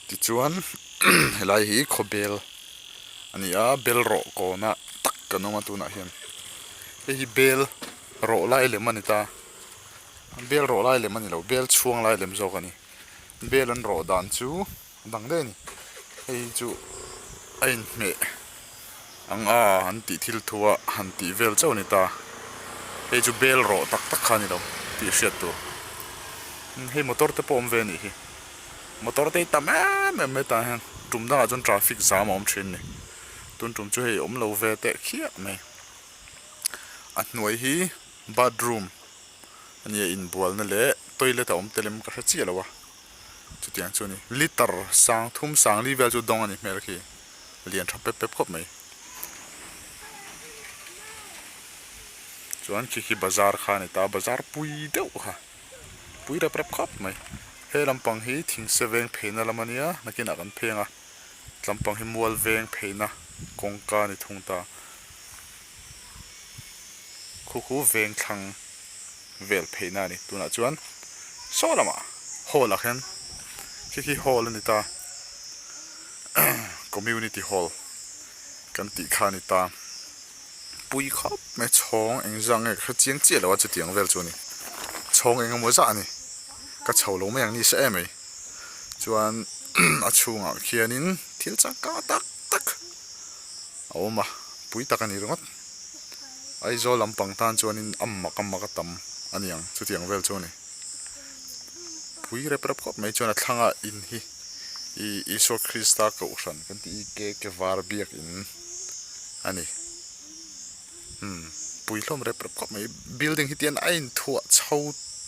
Tichuan helai hi khawbel a ni a bel rawh kawnah tak kan awm a tunah hian hei hi bel rawh lai lem a ni ta bel rawh lai lem a ni lo bel chhuang lai lem zawk a ni bel an rawh dan chu a dang daih a ni hei hi chu a inhmeh ang a an tih thil thu a han tih vel chauh a ni ta hei chu bel rawh tak tak kha a ni lo tih hriat tur hei motor te pawh a awm ve a nih hi. Motor te hi tam em em mai tah hian tum dangah chuan traffic zam a awm thin a ni tun tum chu hei awm lo ve teh khiah mai a hnuai hi bathroom a nia inbualna leh toilet a awm tel em ka hre chiah lo a chutiang chu a ni litre sang thum sang li vel chu dawng a ni hmel khi lian tha pep pep khawp mai chuan khi khi bazar kha a ni ta bazar pui deuh kha. Pui rep rep khawp mai. He lampang hi thingse veng pheina lam a nia, nakinah kan pheng a, tlampang hi mual veng pheina kawngka a ni thung ta. Khu khu veng thlang vel pheina a ni. Tunah chuan saw lamah hall ah khian khi khi hall a ni ta, community hall kan tih kha a ni ta. Pui khawp mai chhawng eng zah nge ka hre chiang chiah lo a chutiang vel chu a ni chhawng eng emaw zah a ni ka chho lo mai ang ni se em mai chuan a chhungah khianin thil changkang tak tak a awm a pui tak a ni ringawt Aizawl lampang tan chuanin a mak a mak a tam a ni ang chutiang vel chu a ni pui rep rep khawp mai chuan a thlangah in hi ih Isua Krista kohhran kan tih hi ke ke var biakin. a ni umm pui hlawm rep rep khawp mai building hi tian a inthuah chho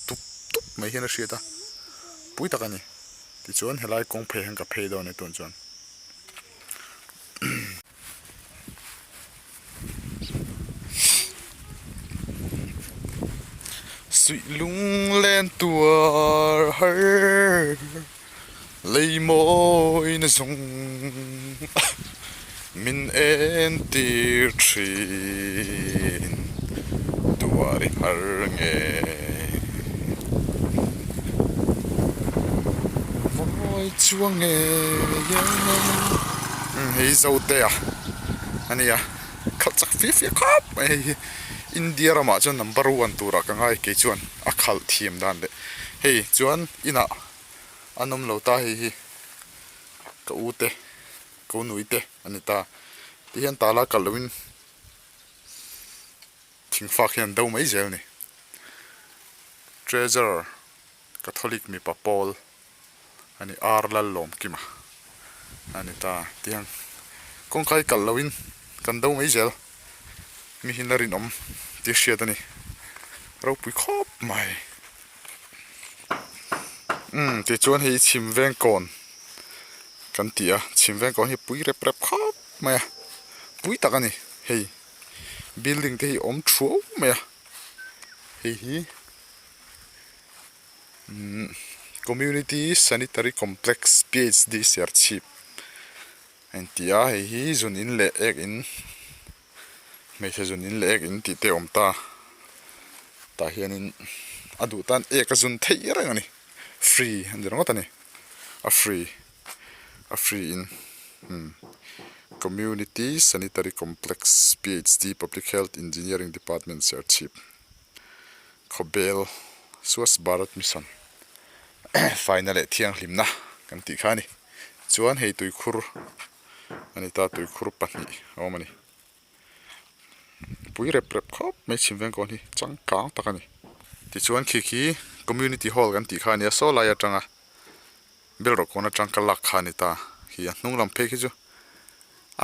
tup tup mai hian a hriat a pui tak a ni tichuan helai kawng phei hian ka phei dawn a ni tun chuan. Suih lunglen tuar har Lei mawina zawng min entir thin tuar i har nge Vawi chuang nge Hei Zote a ania khalh chak fia fia khawp mai hei hi India ramah chuan number one turah ka ngai kei chuan a khalh thiam dan leh hei chuan inah. An awm lo ta hei hi ka u te ka u nui te a ni ta ti hian tala kalh loin thingfak hian an do mai zel a ni treasurer catholic mipa pawl a ni ar Lallawmkima a ni ta ti hian kawngka hi kalh loin kan do mai zel mi hi la rinawm tih hriat a ni ropui khawp mai. Umm tichuan hei chhim veng kawn kan ti a chhim veng kawn hi pui rep rep khawp mai a pui tak a ni hei building te hi a awm thuau mai a hei hi umm community sanitary complex P_H_D Serchhip a inti a hei hi zun in leh ek in. Hmeichhe zun in leh ek in tih te a awm ta tah hianin a duh tan ek a zun theih reng a ni free a ni ringawt a ni a free a free in umm community sanitary complex P_H_D public health engineering department Serchhip khawbel Swachh Bharat mission faina leh thianghlimna kan tih kha a ni chuan hei tuikhur. A ni ta tuikhur pahnih a awm a ni pui rep rep khawp mai chhim veng kawn hi changkang tak a ni tichuan khi khi community hall kan tih kha a nia saw lai atanga bel rawh kawn atang ka lak kha a ni ta khi a hnung lam phei khi chu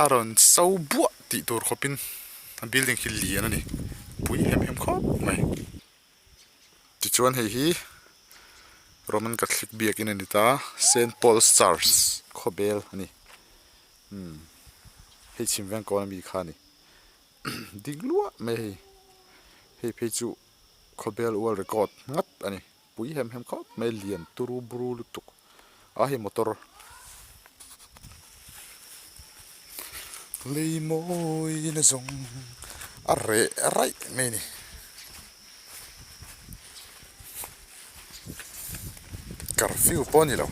a rawn so buah tih tur khawpin a building khi lian a ni pui hem hem khawp mai. Tichuan hei hi Roman Catholic biakin a ni ta Saint Paul's Church khawbel a ni umm hei chhim veng kawn ami kha a ni ding luah mai hei hei phei chu khawbel world record ngat a ni pui hem hem khawp mai lian turu buru lutuk a hei motor lei mawi na zawng a reh raih mai a ni. Curfew pawh a ni lo.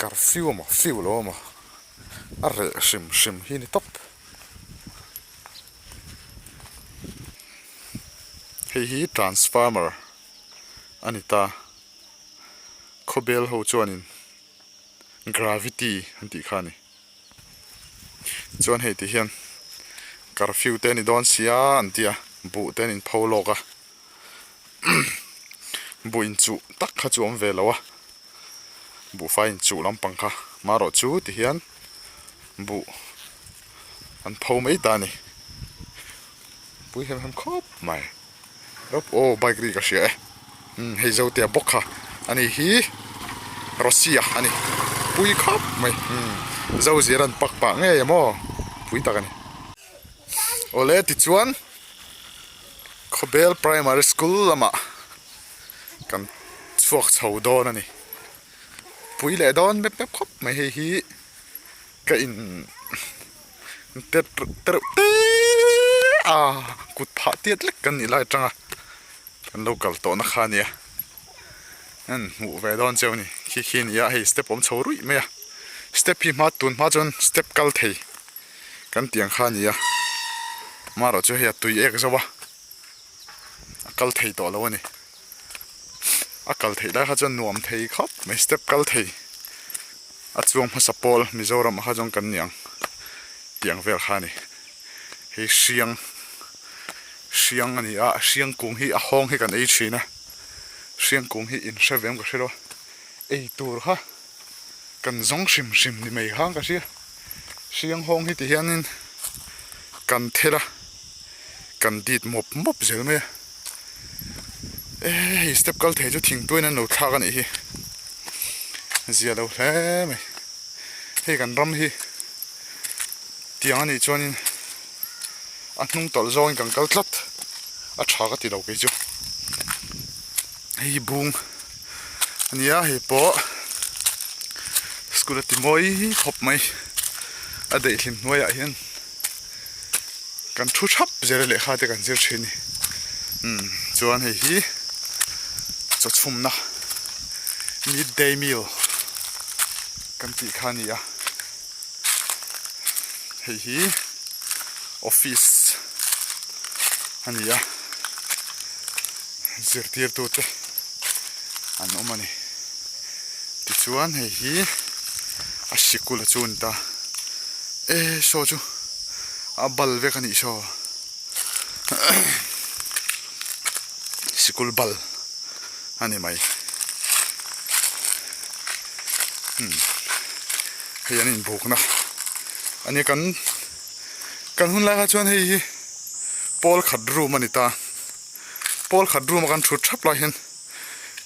Curfew amaw few lo amaw a reh hrim hrim hi ni tawp. Hei hi transformer a ni ta. Khawbel ho chuanin gravity an tih kha a ni. Chuan hei ti hian curfew te a ni dawn sia an ti a, buh te an inpho lawk a. Buh inchuh tak kha chu a awm ve lo a, buhfai inchuh lampang kha marawh chu ti hian buh an pho mai ta a ni. Pui hem hem khawp mai. Rawp aw bike ri ka hria e umm hei zotea bawk kha ani hi Rosy-a ani pui khawp mai umm zozir an pak pah ngei a maw pui tak ani awle tichuan khawbel primary school lamah kan chhuak chho dawn ani pui leh dawn mep mep khawp mai hei hi ka in. Tereuh te a kut phah tiat lek kan nih lai atanga kan lo kal tawhna kha a nia an hmuh ve dawn cheu a ni khi khi a ni a hei step awm chho ruih mai a step hi hma tun hma chuan step kal thei kan tih ang kha a ni a amaherawhchu hei a tui ek zo a a kal thei tawh lo a ni a kal theih lai kha chuan nuam thei khawp mai step kal thei. A chuang hmasa pawl Mizoram ah kha chuan kan ni ang tih ang vel kha a ni. Hei hriang hriang a ni a, hriang kung hi a hawng hi kan ei thin a, hriang kung hi in hre ve em ka hre lo a, ei tur kha kan zawng hrim hrim ni mai khan ka hria. Hriang hawng hi ti hianin kan thel a, kan dit mawp mawp zel mai a. E hei step kal thei chu thingtuain an lo thlak a nih hi zia lo hle mai hei kan ram hi tiang a nih chuanin a hnung tawlh zawngin kan kal tlat a tha ka ti lo kei chu hei hi bung a nia hei pawh school a ti mawi khawp mai a daihlim hnuaiah hian. Kan thu thap zel a lehkha te kan zir thin a ni umm chuan hei hi chaw chhumna mid day meal kan tih kha a ni a hei hi office a ni a zirtirtu te an awm a ni tichuan hei hi a sikul a chu a ni ta e saw chu a bal vek a nih saw sikul bal a ni mai umm hei an inbukna a nia kan kan hun lai kha chuan hei hi pawl khat room a ni ta pawl khat room a kan thut thap lai hian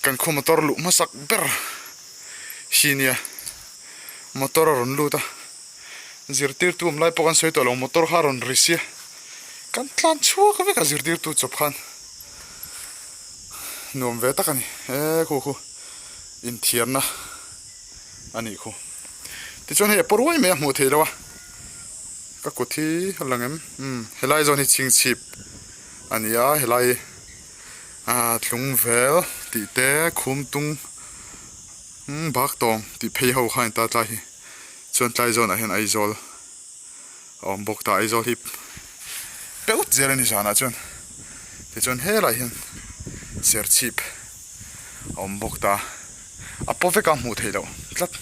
kan khaw motor luh hmasak ber hi nia motor a rawn lut a zirtirtu awm lai pawh kan sawi tawh lo motor kha a rawn ri sia kan tlan chhuak vek a zirtirtu chawp khan nuam ve tak a ni e khu khu inthiarna a nih khu tichuan hei a paw ruai mai a hmuh theih loh a ka kut hi a lang em umm helai zawn hi chhingchhip a ni a helai ah tlung vel tih te khum tung umm bak tawng tih phei ho kha a ni ta tlai hi chuan tlai zawnah hian Aizawl a awm bawk ta Aizawl hi peut zel a ni zanah chuan tichuan helaiah hian serchhip a awm bawk ta a paw vek a hmuh theih loh tlat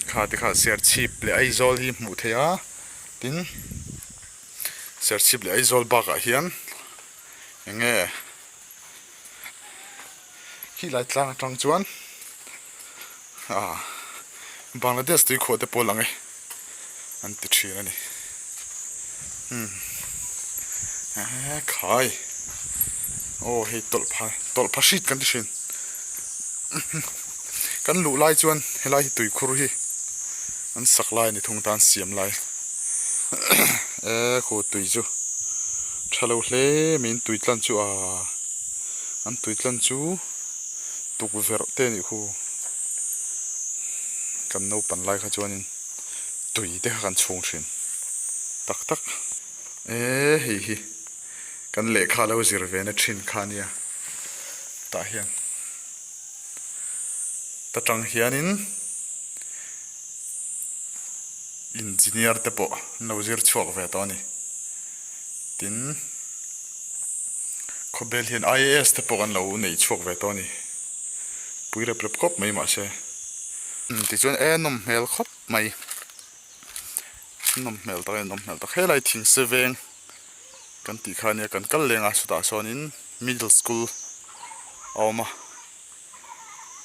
kha te kha serchhip leh Aizawl hi hmuh theih a tin serchhip leh Aizawl bakah hian eng nge khilai tlang atang chuan ah Bangladesh tui khuah te pawh lang e an ti thin a ni umm eee khai aw hei tawlh pha tawlh pha hrit kan ti thin kan luh lai chuan helai hi tuikhur hi an sak lai a ni thung tan siam lai eee khu tui chu tha lo hle mai in tui tlan chu aa an tui tlan chu tukverh te a nih khu kan naupan lai kha chuanin tui te kha kan chhung thin tak tak eee hei hi kan lehkha lo zir ve na thin kha a nia tah hian. Ta tang hianin engineer te pawh an lo zir chhuak ve tawh a ni. Tin, khawbel hian IAS te pawh an lo nei chhuak ve tawh a ni. Pui rep rep khawp mai mahse. Tichuan e nawm hmel khawp mai. Nawm hmel tak a ni nawm hmel tak. Helai thingse veng kan tih kha ania kan kal leng a chutah sawnin middle school a awm a.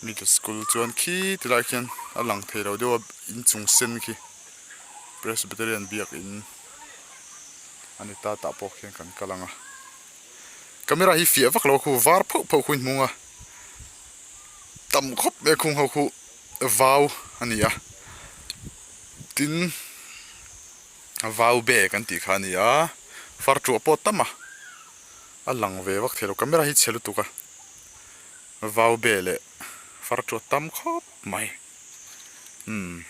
Middle school chuan khi ti lai khian a lang thei lo deuh a inchung sen khi Presbyterian biakin a ni ta tah pawh khian kan kal ang a camera hi fiah vak lo a khu var phauh phauh khu in hmung a tam khawp mai a khung ho khu vau a ni a tin vau be kan tih kha a ni a far tuah pawh a tam a a lang ve vak thei lo camera hi chhe lutuk a. Vau be leh far chu a tam khawp mai. Umm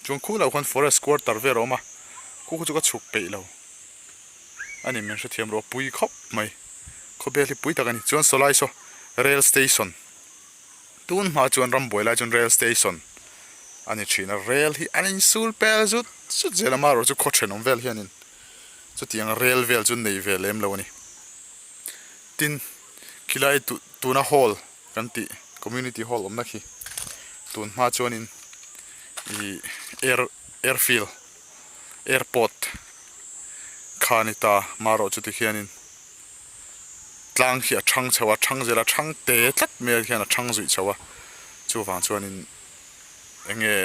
chuan khu loh khuan forest quarter vel a awm a, khu khu chu ka chhuk peih lo a ni min hrethiam rawh a pui khawp mai. Khawbel hi pui tak a ni. Chuan sawlai saw rail station tun hma chuan rambuai lai chuan rail station a ni thin a, rail hi an insul pel zut zut zel a, amaherawhchu khaw thenawm vel hianin chutiang rail vel chu nei ve lem lo a ni. Tin, khilai tuna hall kan tih community hall awmna khi tun hma chuanin ih air airfield airport kha a ni ta marawh chu tikhianin tlang khi a thang chho a thang zel a thang te tlat mai ah hian a thang zuih chho a chuvang chuanin eng nge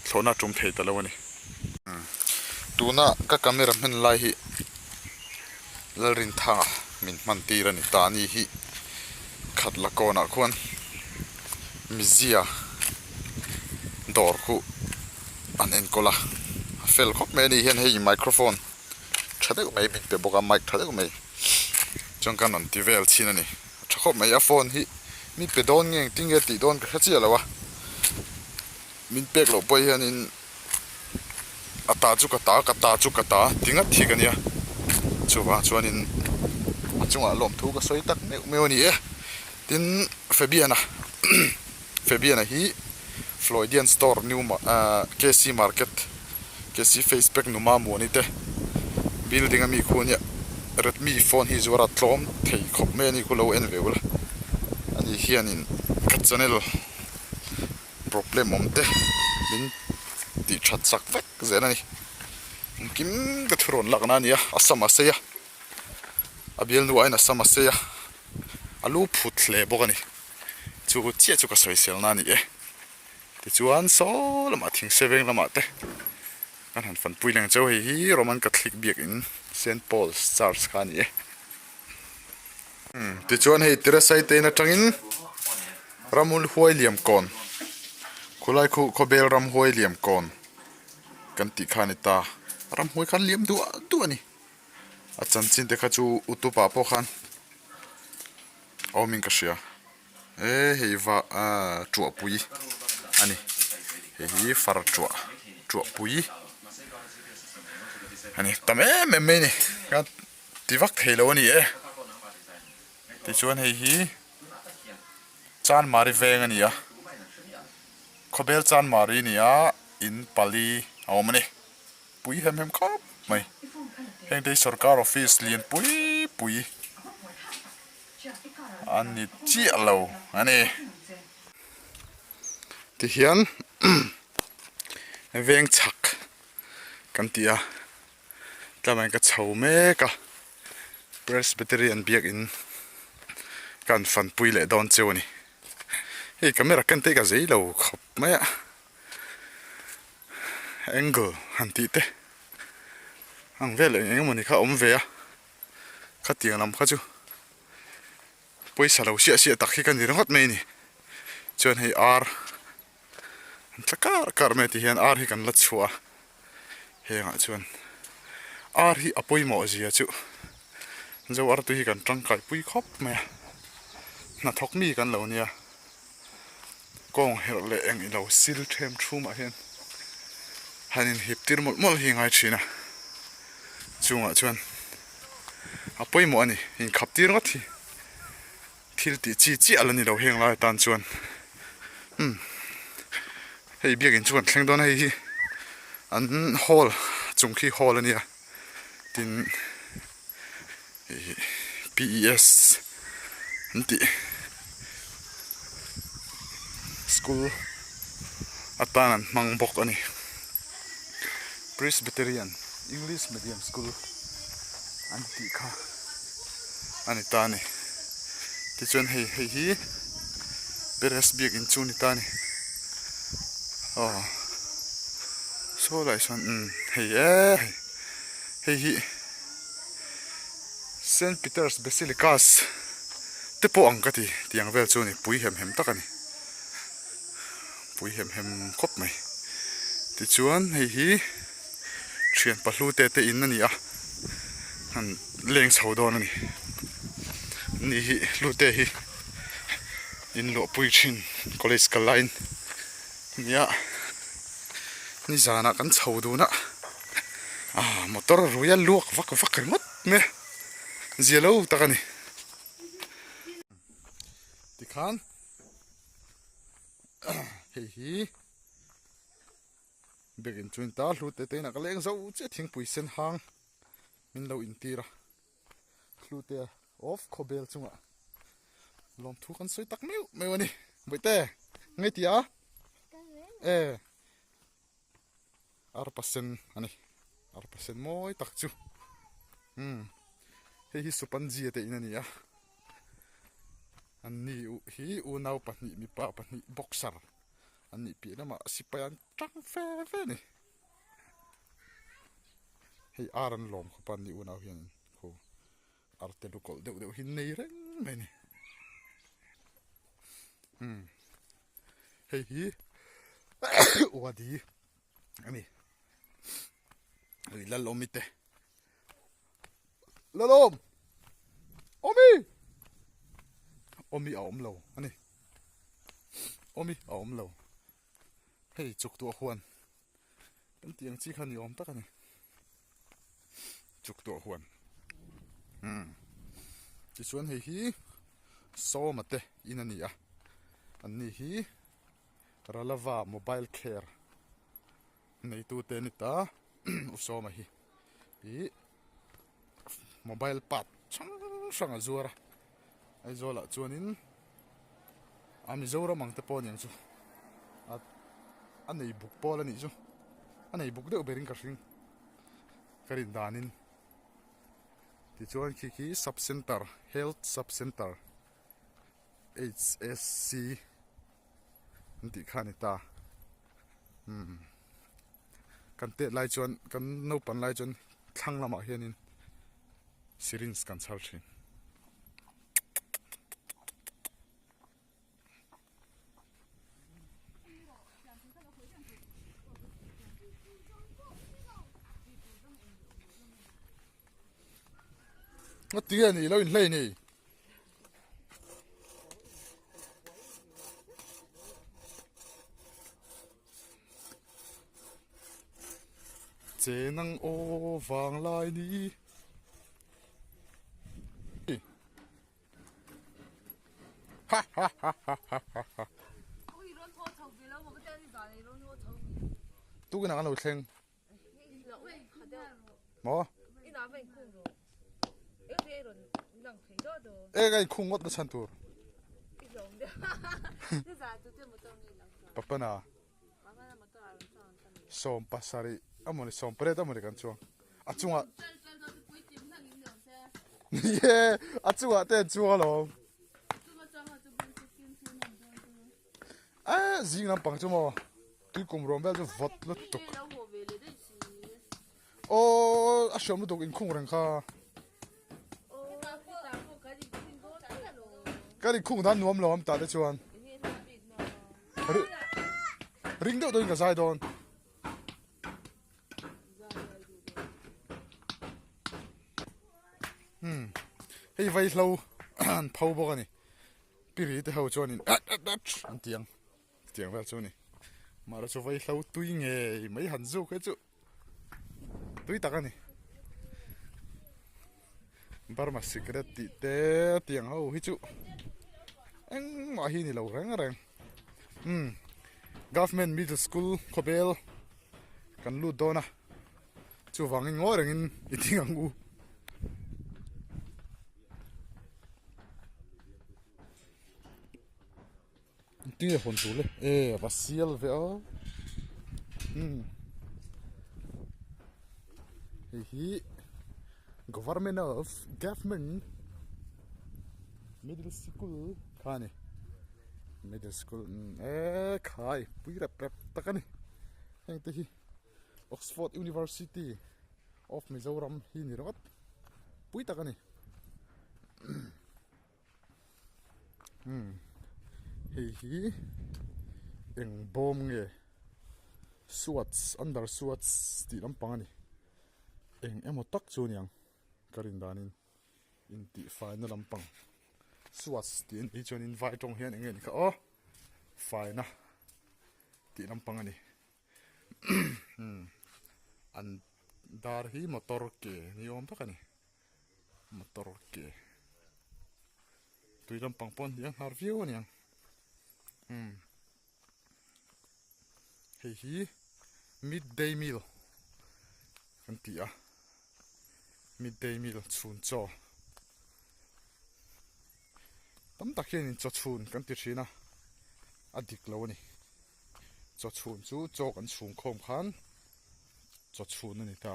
thlawhna a tum thei ta lo a ni. Tuna ka camera hman lai hi Lalrinthanga min hman tir a ni ta a ni hi khat la kawnah khuan mizia dawr khu an enkawl a a fel khawp mai a ni hian hei microphone tha deuh mai min pe bawk a mic tha deuh mai chuan ka rawn ti vel chhin a ni. Tha khawp mai a phone hi mi pe dawn nge engtin nge tih dawn ka hre chiah lo a min pek loh pawh hianin a ta chu ka ta ka ta chu ka ta ti ngat hi ka nia chuvang chuanin a chungah lawmthu ka sawi tak meuh meuh a ni e tin Fabian-a Fabian-a hi Floydian store new ahh K C market K C face pack numa muani te building a mi khu ania Redmi phone hi zuar a tlawm thei khawp mai a ni khu lo en ve ula ani hianin ka channel problem awm te min tih that chak vek zel a ni engkim ka thurawn lakna a ni a a sam a sei a a bialnu aiin a sam a sei a a lu phut hle bawk a ni chu chiah chu ka sawisel na a ni e tichuan saw lamah thingse veng lamah te kan han fanpui leng cheu hei hi Roman Catholic biakin Saint Paul's Church kha a ni e tichuan hei Teresa-i te in atangin Ramhul huai liam kawn khulai khu khawbel ramhuai liam kawn kan tih kha a ni ta ramhuai khan liam duah duah a ni. A chanchin te kha chu utup ah pawh khan awm in ka hria e hei va ah tuahpui a ni hei hi far tuah tuahpui a ni tam em em mai a ni ka ti vak thei lo a ni e tichuan hei hi Chanmari veng a ni a khawbel Chanmari a ni a in pali a awm a ni. Pui hem hem khawp mai. Heng te hi sorkar office lian pui pui a ni chiah lo a ni. Tihian veng chhak kan ti a, tlaiah ka chho mek a, Presbyterian biakin ka han fanpui leh dawn cheu a ni. Hei camera ken te hi ka zei lo khawp mai a. Angle han tih te ang vel eng eng emawni kha a awm ve a khatiang lam kha chu pawisa lo siah siah tak hi ka ni ringawt mai a ni chuan hei ar an tla kar kar mai a ti hian ar hi kan la chhuah a hengah chuan ar hi a pawimawh zia chu zo artui hi kan tangkai pui khawp mai a hnathawk mi kan lo nia. Kawng herh leh eng ilo sil them thumah hian han inhip tir mawlh mawlh hi a ngai thin a, chungah chuan a pawimawh a ni, inkhap tir ngawt hi thil tih chi chiah la ni lo heng lai atan chuan. Umm hei biakin chu kan thleng dawn a hei hi an hall chung khi hall a nia tin ih P E S an tih school atan an hmang bawk a ni Presbyterian English medium school an tih kha a ni ta a ni tichuan hei hei hi Peres biakin chu a ni ta a ni aw saw lai sawn umm hei e hei hei hi Saint Peter's Basilicas te pawh ang ka ti tiang vel chu a ni pui hem hem tak a ni pui hem hem khawp mai tichuan hei hi thian pahlu te te in a ni a han leng chho dawn a ni ni hi hlute hi in luahpui thin college kal laiin nia nizanah kan chho dun a ah motor rui a luak vak vak ringawt mai a zia lo tak a ni tikhan hei hi. Biakin chu in ta hlu te te inah ka leng zo chiah thingpui sen hang min lo intir a hlu te off khawbel chungah lawmthu kan sawi tak meuh meuh a ni bawihte nge tia e arpa sen a ni arpa sen mawi tak chu umm hei hi supanjia te in a ni a an ni hi unau pahnih mipa pahnih boxer. An nih piah lamah sipai an tang fe fe a ni. Hei ar an lawm khawp a ni unau hian khu ar te lu kawlh deuh deuh hi nei reng mai a ni. Umm hei hi uadi a ni. Hei Lalawmi te Lalawm Awmi Awmi a awm lo a ni Awmi a awm lo hei chuk tuah huan kan tih ang chi kha ni awm tak a ni chuk tuah huan umm tichuan hei hi sawma te in a ni a an ni hi Ralava mobile care Neitute a ni ta u Sawma hi ih mobile part hrang hrang a zuar a Aizawl ah chuanin a Mizoram ang te pawh a niang chu a a nei buk pawl a nih chu a nei buk deuh berin ka hring ka rin danin tichuan khi khi sub center health sub center H_S_C an tih kha a ni ta umm kan tet lai chuan kan naupang lai chuan thlang lamah hianin syringe kan chhar thin. Ngatinge a nih lo inhlei ni. Che nang aw vang lai ni. Ha ha ha ha ha ha ha. Tukin ah kan lo thleng. Maw? E ka inkhung ngawt na chhan tur. Papana. Sawm pasarih amawni sawm pariat amawni kan chuang. A chungah Ni e, a chungah te an chuang alawm. A zing lampang chu maw tuikum ruam vel chu vawt lutuk aw a hriam lutuk inkhung reng kha kan inkhung dan nuam lo am tah te chuan ring deuh deuhin ka zai dawn. Umm hei vaihlo an pho bawk a ni. Piri te ho chuanin at at at an ti ang tiang vel chu a ni mahse chu vaihlo tui ngei mai han zuk hi chu tui tak a ni Burma cigarette tih te tiang ho hi chu engmah hi ni lo reng reng. Umm Government Middle School khawbel kan lut dawn a chuvangin ngawi rengin i ding ang u. Tinge hawn tur le e a va sial ve a umm hei hi Government of Government Middle School kha a ni Middle School e khai pui rep rep tak a ni heng te hi Oxford University of Mizoram hi ni ringawt pui tak a ni. Umm hei hi eng bawm nge suats under suats tih lampang a ni eng emaw tak chu a niang ka rin danin intihfaina lampang suats tih a nih chuanin vai tawng hian eng nge ni kha aw faina tih lampang a ni umm an dar hi motor ke ni awm tak a ni. Motor ke tui lampang pawh an hniang hnar viau a niang umm hei hi mid day meal kan ti a mid day meal chhun chaw tam tak hian in chaw chhun kan ti thin a a dik lo a ni chaw chhun chu chaw kan chhung khawm khan. Chaw chhun a ni ta.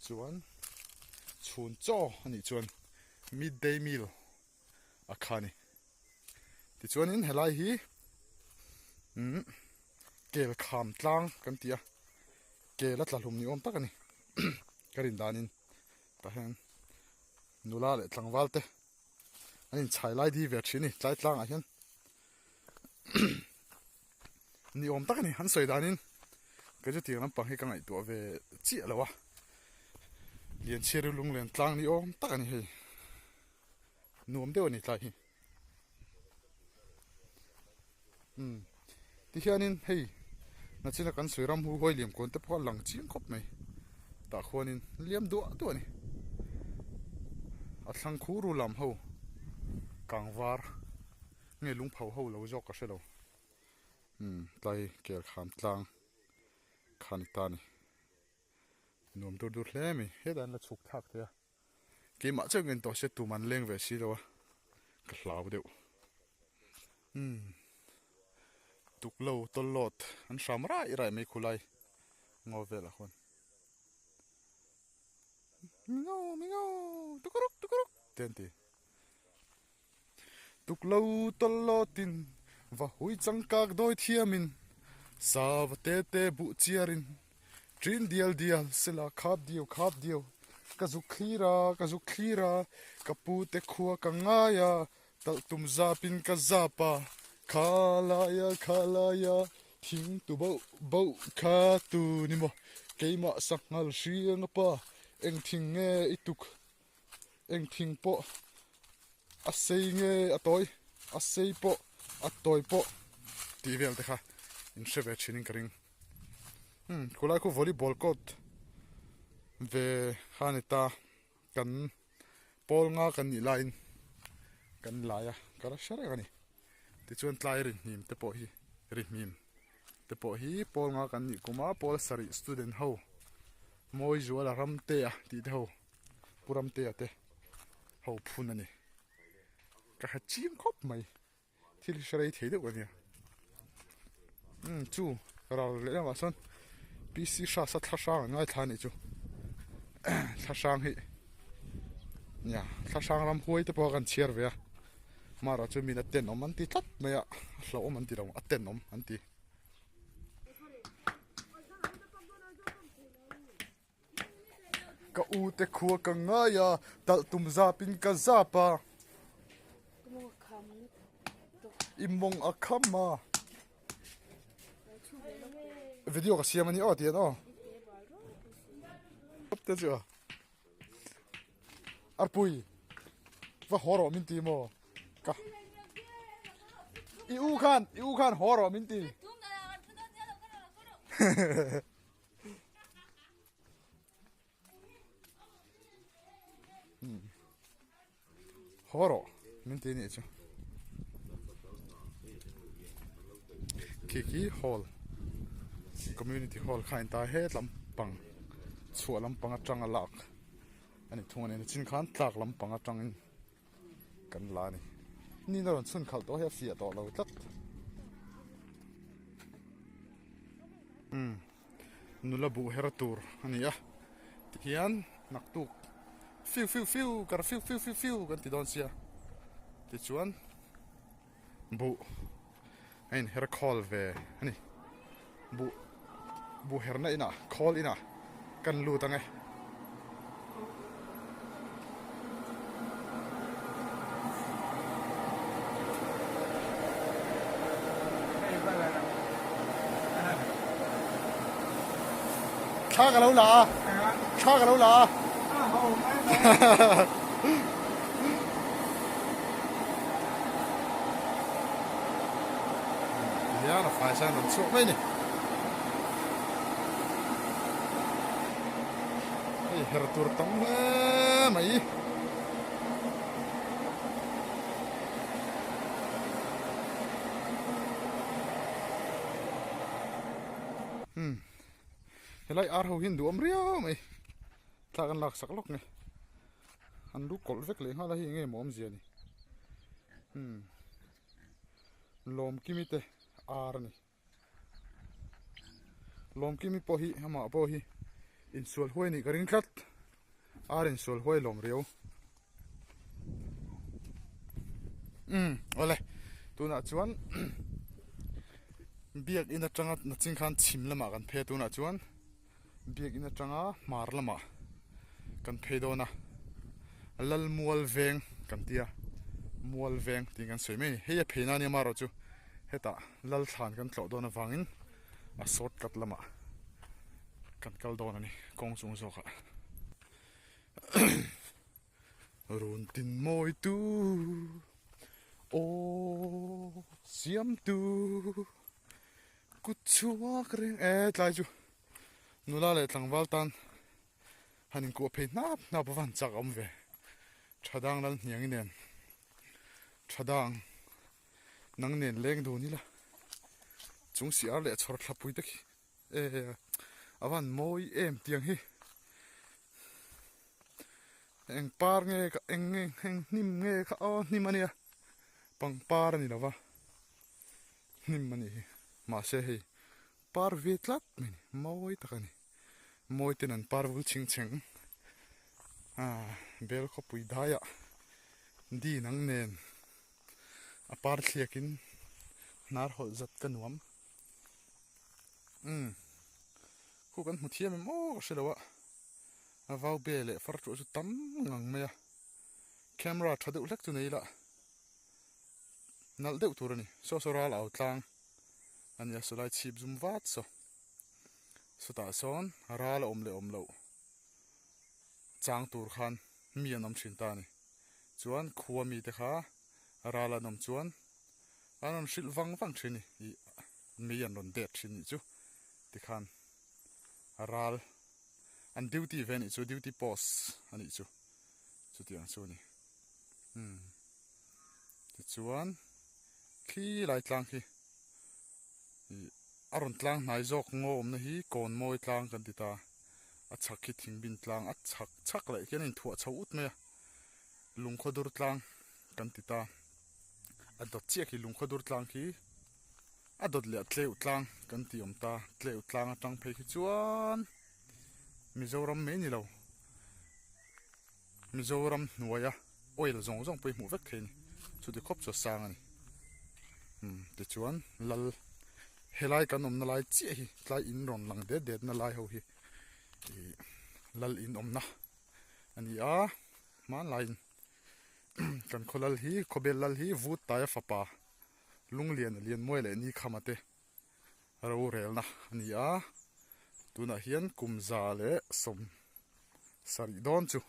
Chuan chhun chaw a nih chuan midday meal a kha a ni. Tichuanin helai hi umm kel kham tlang kan ti a, kel a tla hlum ni awm tak a ni ka rin danin tah hian nula leh tlangval te an inchhai lai di ve thin a ni tlai tlangah hian. Ni awm tak a ni an sawi danin kei chu tiang lampang hi ka ngaihtuah ve chiah lo a Lianchhiari lunglen tlang ni awm tak a ni hei nuam deuh a ni tlai hi umm tihianin hei nachina kan sawi ram hu huai liam kuan te pawh a lang chiang khawp mai tah khuanin liam duah duah a ni a thlang khu ru lam ho kangvar. Nge lungpho ho lo zawk ka hre lo. Umm tlai kel kham tlang kha ni ta ni. Nuam dur dur hle mai. Hetah an la chhuk thlak thei a. Keimah chiah ngei tawh se tum an leng ve si lo a. Ka hlau deuh. Umm tuklo tawlawt an hram rai rai mai khulai ngaw velah khuan. Mingo mingo tukuruk tukuruk te an ti. Tuklo tawlawtin va hui changkak dawi thiamin sava te te buh chiarin ṭin dial dial sela khap diau khap diau ka zuk thlir a ka zuk thlir a ka pu te khua ka ngai a talh tum zapin ka zap a kha laia kha laia thing tu bauh bauh kha tu ni maw keimah sanghal hriang a pa eng thing nge i tuk. Eng thing pawh a sei nge a tawi a sei pawh a tawi pawh tih vel te kha in hre ve thin in ka ring umm khulai khu volleyball court ve kha a ni ta kan pawl nga kan nih laiin kan lai a ka la hre reng a ni tichuan tlai ri hnim te pawh hi ri hnim te pawh hi pawl nga kan nih kum a pawl sarih student ho mawi zuala ramtea tih te ho. Pu Ramtea te ho phun a ni. Ka hre chiang khawp mai. Thil hi hre rei thei deuh a nia. Umm chu ral leh lamah sawn PC Hrasa thla hrang an ngaithla a nih chu. Thla hrang hi nia thla hrang ram huai te pawh kan chhiar ve a. Mara chu min a tenawm an ti tlat mai a, a hlauhawm an ti lo, a tenawm an ti. Ka u te khua ka ngai a, talh tum zap in ka zap a. I mawng a kham a. Video ka siam a ni aw tian aw. Te chu a. Arpui va haw rawh min ti maw ka I u khan i u khan haw rawh min ti. Haw rawh min ti nih chu. Khi khi hall community hall kha a inta a het lampang chhuah lampang atanga lak a ni thung a ni nichin khan tlak lampang atangin kan la a ni ni a rawn chhun khalh tawh hi a fiah tawh lo tlat umm nula buh her tur a ni a tihian naktuk fiu fiu fiu kar fiu fiu fiu fiu kan ti dawn sia tichuan. Buh a inher khawl ve a ni. Buh buh herna inah khawl inah kan lut ang e. Thla ka lo la a, thla ka lo la a. Tihian a fai sain rawn chhuak mai a ni. Hei her tur tam hle mai. Hmm. Helai ar ho hian duhawm riau mai. Thla kan lak sak lawk nge. An lu kawlh vek leh nghal a hei enge maw awmzia ni umm Lawmkimi te ar a ni Lawmkimi pawh hi amah pawh hi insual huai anih ka ring tlat ar insual huai lawm riau umm awle tunah chuan biakin atanga nachin khan chhim lamah kan phei a tunah chuan. Biakinn atanga hmar lamah kan phei dawn a, Lalmual veng kan ti a, Mual veng tiin kan sawi mai a ni. Hei a phei na ania marawh chu hetah Lalthlan kan tlawh dawn avangin a short cut lamah kan kal dawn a ni kawng chung zawkah. Run tin mawi tu aw siam tu. Kut chhuak reng e tlai chu nula leh tlangval tan han inkuah phei hnap hnap a va han chak awm ve tha dang lal hniang i nen tha dang nang nen leng dun ila chung si ar leh chhawr thlapui te khi e a va han mawi em tiang hi eng par nge ka eng nge eng hnim nge kha aw hnim ania pangpar a ni lo va. Hnim a nih hi mahse hei par ve tlat mai a ni mawi tak a ni mawi ten an par vul chhing chheng ah bel khawpui daiah din ang nen a par thliak in hnar hawlh zat ka nuam umm khu kan hmu thiam em aw ka hre lo a a vau be leh far tuah chu tam ngang mai a camera tha deuh hlek chu nei ila. Nalh deuh tur a ni. Saw saw ral au tlang a ni a, sawlai chhip zum vat saw. Sawtah sawn ral a awm leh awm loh chang tur khan mi an awm thin ta a ni. Chuan khua mite kha ral an awm chuan an rawn hrilh vang vang thin a ni. Ih mei an rawn det thin nih chu tikhan ral an duty ve a nih chu duty post a nih chu chutiang chu a ni. Umm tichuan khi lai tlang khi ih a rawn tlang hnai zawk ngaw awmna hi kawn mawi tlang kan ti ta a chhak khi thingbin tlang a chhak chhak leh khian a inthuah chho ut mai a lungkhaw dur tlang kan ti ta a dawt chiah khi lungkhaw dur tlang khi a dawt leh a tleuh tlang kan ti awm ta tleuh tlang atang phei khi chuan Mizoram mai ni lo. Mizoram hnuaia oil zawng zawng pawh hi hmuh vek thei a ni chuti khawp chu a sang a ni umm tichuan lal helai kan awmna lai chiah hi tlai in rawn lang det det na lai ho hi ih lal in awmna a ni a hmanlaiin kan khaw lal hi khawbel lal hi vut taia fapa lunglian a lian muai leh ni khama te. Rorelna a ni a, tunah hian kum 170 dawn chu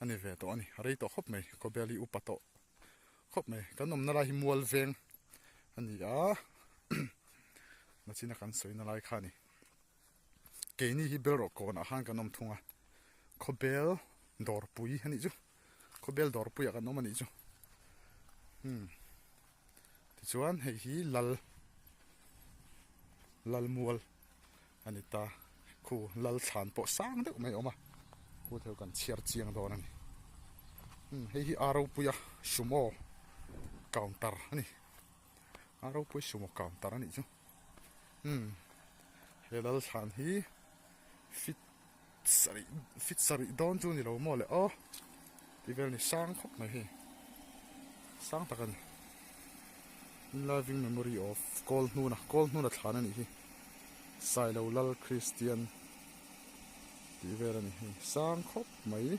a ni ve tawh a ni, a rei tawh khawp mai, khawbel hi upa tawh khawp mai, kan awmna lai hi mual veng a ni a, nachina kan sawina lai kha a ni, keini hi belrawh kawnah khan kan awm thung a, khawbel dawrpui a nih chu, khawbel dawrpuiah kan awm a nih chu, umm. Tichuan hei hi lal Lalmual a ni ta. Khu lal thlan pawh sang deuh mai a awm a, khu theu kan chhiar chiang dawn a ni. Umm hei hi a ropuia sumo counter a ni. A ropui sumo counter a nih chu. Umm he lal thlan hi fit sarih fit sarih dawn chu a ni lo maw le aw tih vel a ni sang khawp mai hei sang tak a ni in loving memory of kawl hnuna kawl hnuna thlan a nih hi sailo lal christian tih vel a ni hei sang khawp mai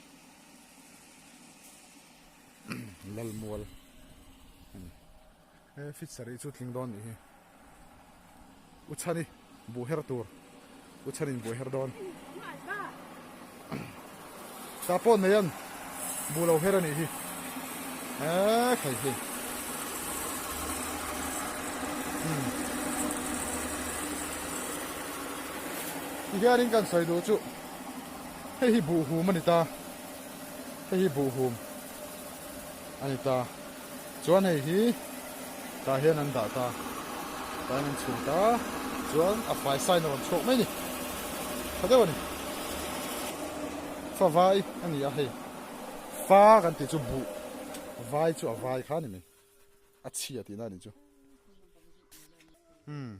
lalmual a ni. He fit sarih chu tling dawn nih hi. U Chhani buh her tur. U Chhanin buh her dawn. Tah pawh nei an buh lo her a nih hi. Eee khai hei. Hmm. Ti hianin kan sawi duh chu hei hi buh hum a ni ta. Hei hi buh hum a ni ta. Chuan hei hi tah hian an dah ta tah hian an chhun ta chuan a fai sign a rawn chhuak mai a ni tha deuh a ni fa vai a ni a hei fa kan tih chu buh vai chu a vai kha a ni mai a chhia tihna a nih chu umm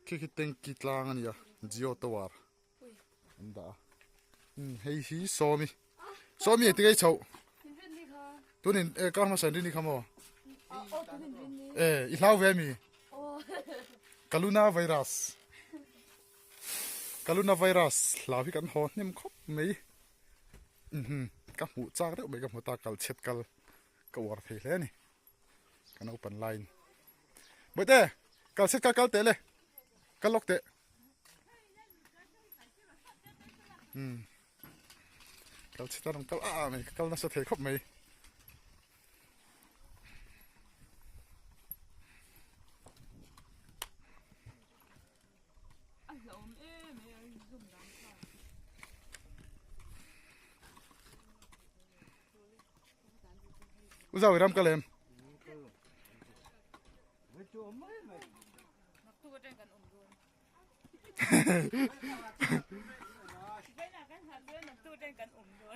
khi khi tanky tlang a ni a jio tower. An dah a. Umm hei hi sawmi. Sawmi engti ngei chhoh? Tunin e kar hmasa in rin ni kha maw? E i hlau ve mi? Kaluna virus. Kaluna virus hlau hi kan haw hnem khawp mai. Mhm ka hmuh chak deuh mai ka hmu ta kal chhet kal ka uar thei hle a ni. Ka naupan laiin. Bawihte kal chhet kal kal teh le. Kal lawk teh. Umm kal chhe ta rawn kal a mai ka kal nasa thei khawp mai. U Zau i ram kal em?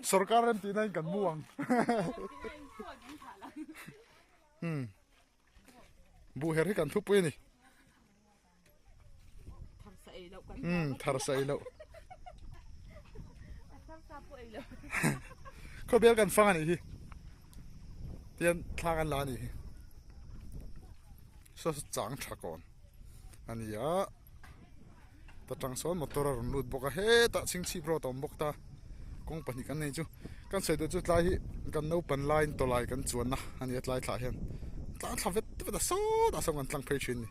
Sorkar rem tihna in kan mu ang. Hmm. Buh her hi kan thupui a ni. Hmm, thar sa ei loh. Khawbel kan fang a nih hi. Tian thla kan la a nih hi. Saw saw chang tha kawn a ni a ta tang sawn motor a rawn lut bawk a hetah chhingchhip road a awm bawk ta kawng pahnih kan nei chu kan sawi duh chu tlai hi kan naupan laiin tawlai kan chuanna a ni a tlai thlah hian tlang thla vet vet a sawtah sawn kan tlang phei thin a ni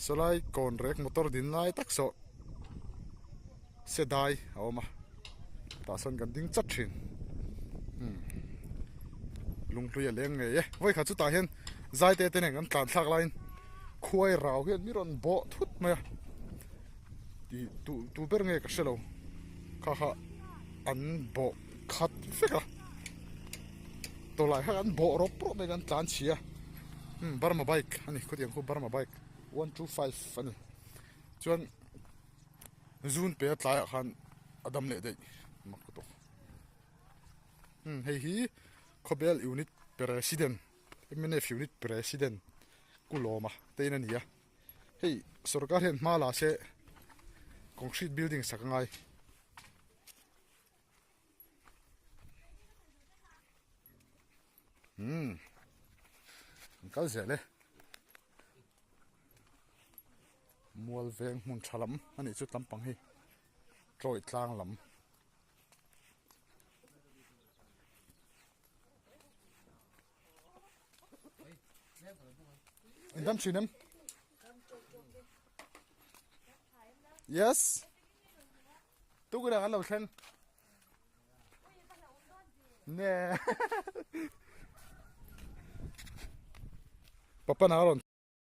sawlai kawn rek motor din lai tak saw se dai a awm a tah sawn kan ding chat thin umm lunghlui a leng ngei e vawikhat chutah hian zaite te nen kan tlan thlak laiin khuai rau hian mi rawn bawh thut mai a tih tu tu ber nge ka hrelo kha kha an bawh khat vek a tawlai kha an bawh rawp rawp mai kan tlan chhia umm burma bike a ni khawtiang khu burma bike one two five a ni chuan. Zun pe a tlaiah khan a dam leh daih mak ka tawk. Hmm hei hi khawbel unit president mnf unit president Kulawma te in a ni a hei sorkar hian hma la se concrete building sak a ngai. Hmm an kal zel e. Mual veng hmun tha lam a nih chu tlampang hi tawih tlang lam. In dam thin em? Yes. Tukuna kan lo thleng. Ne. Papa na rawn.